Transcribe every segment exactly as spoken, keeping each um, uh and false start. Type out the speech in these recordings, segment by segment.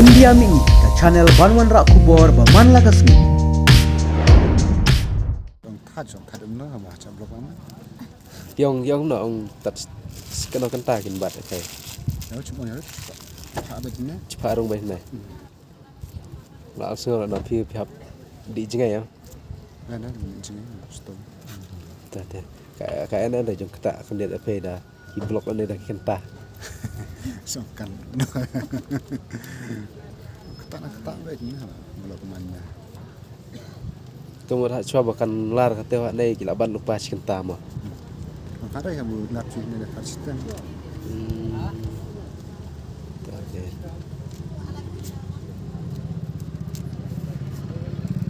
India Mini, ka channel ban wanrah khubor ba man la ka sngi. Ong that, ong that em na, ma cha blok ma. Yong, yong na ong tat s-, kano kynta kin bat, okay. Ya, chum ong ya, chum ong ya. Chipha rung ba ne. Hmm. La sngew la na phi, phi hap dih jngai ya. Na, na, dih jngai, stop. Ta, ta. Ka, ka en en da jong kata, ka niat apa da. Ki blok ne da ki kynta. Song kan. Kata na kata ba ni ha, blok man na. Tum ra chwa ba kan lar kata wa ne ki la ban lupa shi kynta mo. Ka da ya bu lar chu ne da kar siten. Hmm. Okay.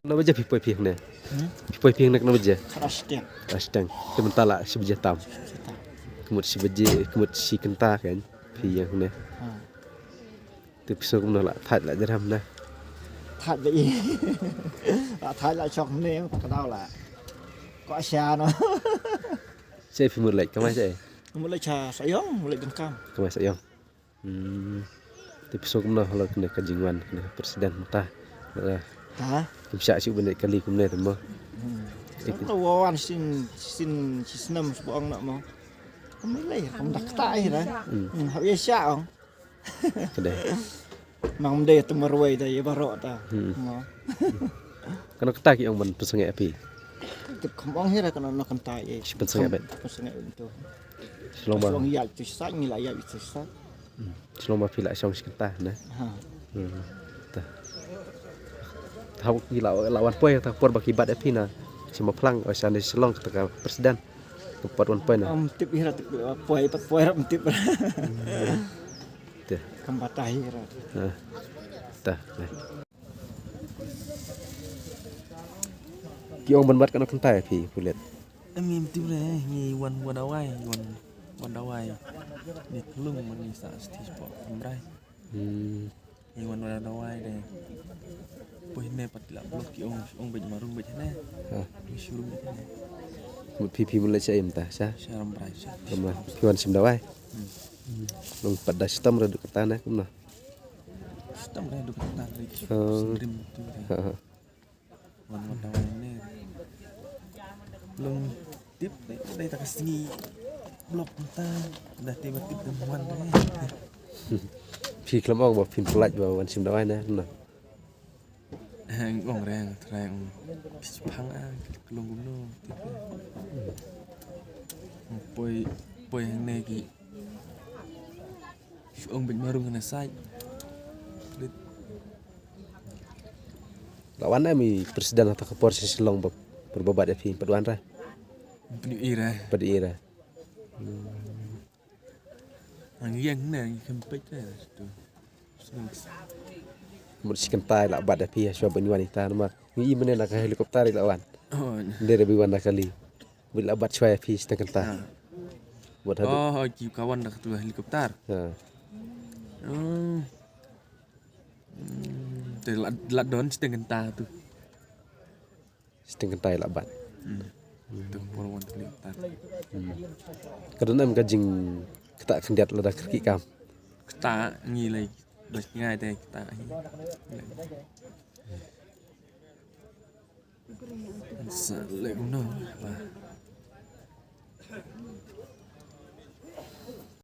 Na baje phi poi phi ne. Hmm? Phi poi phi ne kano baje? Kar siten. Kar siten. Te mynta la shi baje tam. Shi tam. Kmut shi baje, kmut shi kynta kan. Phi ïa ne. Ha. Te phi sngew kumno la thait la jram na. Thait ba i. La thait la chok ne ka daw la. Ko sha no. Sa phi mut leit kamai sa. Mut leit sha Sohiong, mut leit donkam. Kamai Sohiong. Hmm. Te phi sngew kumno halor kane ka jingwan kane ka president mynta. Ha? Kim shah shuh ban leit kali kumne te mo. Hmm. Te ka wan shisien, shisien, shisnem shu ong na mo. Kam lei, kam da kata ai ra. Hmm. Hmm, hap ïa shah ong. Ka dei. Nang mdei tu marwei da ïa baroh ta. Hmm. Mo. Kano kata ki ong ban pynsangeh phi? Tip kham ong hi ra kano kano kynta ïa. Shi pynsangeh bet. Pynsangeh bet tu. Shlong ba. Shlong ïa tu sa ngi la ïa tu sa. Hmm. Shlong ba phi la shong shi kynta ne. Ha. Hmm. Ta. Hau ki la, la wan poi ta por ba ki bat ïa phi na. Shi ma phlang o sha ne Shillong kata ka president. Ka pat wan poi na. Am tip hi ra tip poi pat poi ra am tip. Hmm. Te. Kam batai ra. Ha. Ta. Ki ong ban bat kano kynta ïa phi pulit. Em, em, tip re, ngi wan, wan dawai, wan, wan dawai. Ni klung man ngi sa stage pok kembrai. Hmm. Ngi wan, wan dawai de. Poi ne pat la blok ki ong, ong bej marung bej ne. Ha. Ni shurung bej ne. Mut phi phi mut le sha im ta, sha? Sha Rambrai, sha. Rambrai. Ki wan shim dawai. Hmm. Hmm. Long pat da shitom re duk kata ne kumno. Shitom re duk kata re. Oh. Sendrim tu re. Ha, ha. Wan wan dawai ne. Long tip dei dei ta ka sngi blok mynta da te ba tip dei wan dei. Phi khlem ong ba phin pyllait ba wan shim dawai ne na. Heng ong reng treng. Phang a klong kumno tip. Poi poi hang ne ki. Ong bit marung na sai. La wan em i president ha ta ka por sha Shillong ba pyrbabat ïa phi pat wan ra. Pynïoh ira. Pat ira. Ang yang na ngi kempet ra tu. Mut shi kynta la bat ïa phi shuwa ban wan ita namar ngi i mane na ka helicopter la wan. Oh. Ndere bi wan na kali. Bi la bat shuwa ïa phi shi kynta. Ha. Wat hadu. Oh, ki ka wan da ka tu helicopter. Ha. Oh. Hmm, te la, la don shi kynta tu. Shi kynta la bat. Hmm. Tu por wan tu helicopter. Hmm. Ka don em ka jing kata khyndiat lada kyrkieh kam. Kata ngi lai bas ngai te kata. Sa leh kumno ba.